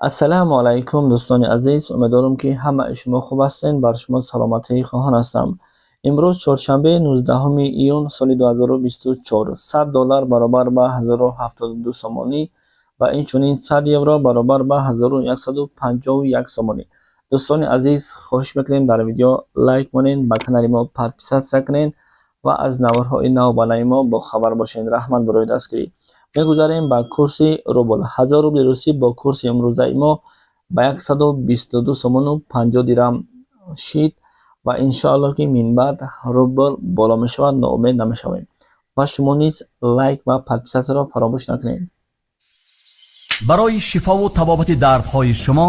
Ассалому алайкум, дӯстони азиз. Умедворам, ки ҳамаи шумо хуб ҳастед. Бар шумо саломатӣ хоҳон ҳастам. Имрӯз чоршанбе, 19 июн соли 2024. 100 доллар баробар ба 1072 сомонӣ ва инчунин 100 евро баробар ба 1151 сомонӣ. Дӯстони азиз, хоҳиш мекунем, дар видео лайк монед, ба канали мо подписаться кунед ва аз наворҳои навбанаи мо бохабар бошед. Раҳмат барои дастгирӣ. Мегузарем ба курси рубл. 1000 рубли русӣ бо курси имрӯзаи мо ба 122 сомону 50 дирам шид ва иншоаллоҳ, ки минбаъд рубл боло мешавад, ноумед намешавем ва шумо низ лайк ва подписаться ро фаромӯш накунед. Барои шифову табобати дардҳои шумо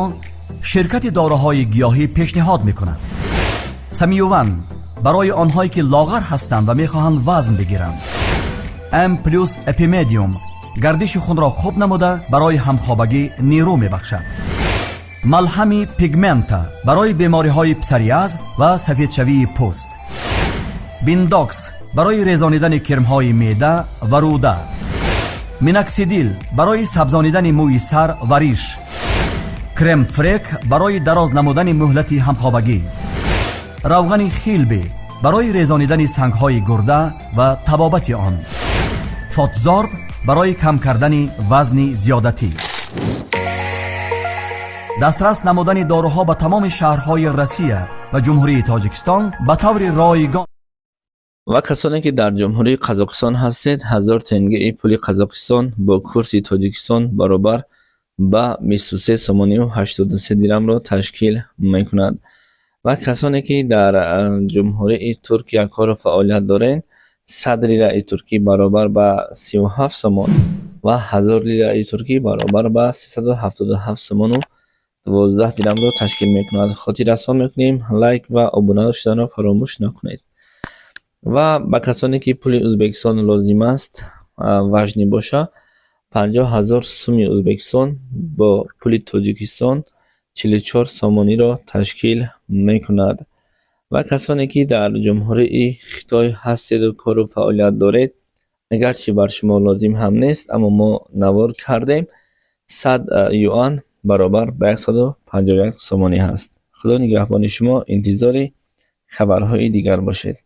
ширкати доруҳои гиёҳӣ пешниҳод мекунад: Самиюван барои онҳое, ки лоғар ҳастанд ва мехоҳанд вазн бигиранд, М плюс Эпимедиум гардиши хунро хуб намуда, барои ҳамхобагӣ нерӯ мебахшад, малҳами Пигмента барои бемориҳои псориаз ва сафедшавии пӯст, Биндокс барои резонидани кирмҳои меъда ва рӯда, Миноксидил барои сабзонидани мӯи сар ва риш, Крем-фрек барои дароз намудани муҳлати ҳамхобагӣ, равғани Хилби барои резонидани сангҳои гурда ва табобати он, Фотзорб барои кам кардани вазни зиёдатӣ. Дастрас намудани доруҳо ба тамоми шаҳрҳои Россия ва Ҷумҳурии Тоҷикистон ба таври ройгон. Ва касоне, ки дар Ҷумҳурии Қазоқистон ҳастед, 1000 тенгеи пули Қазоқистон бо курси Тоҷикистон баробар ба 23 сомонию 83 дирамро ташкил мекунад. Ва касоне, ки дар Ҷумҳурии Туркия кору фаъолият доред, 100 лираи туркӣ баробар ба 37 сомон ва 1000 лираи туркӣ баробар ба 377 сомону 12 дирамро ташкил мекунад. Хотиррасон мекунем, лайк ва обуна шуданро фаромӯш накунед. Ва ба касоне, ки пули Ӯзбекистон лозим аст, важный боша, 50 000 суми Ӯзбекистон бо пули Тоҷикистон 44 сомониро ташкил мекунад. Ва касоне, ки дар Ҷумҳурии Хитой ҳастеду кору фаъолият доред, агарчи бар шумо лозим ҳам нест, аммо мо навор кардем, 100 юан баробар ба 151 сомонӣ ҳаст. Худо нигаҳбони шумо, интизори хабарҳои дигар бошед.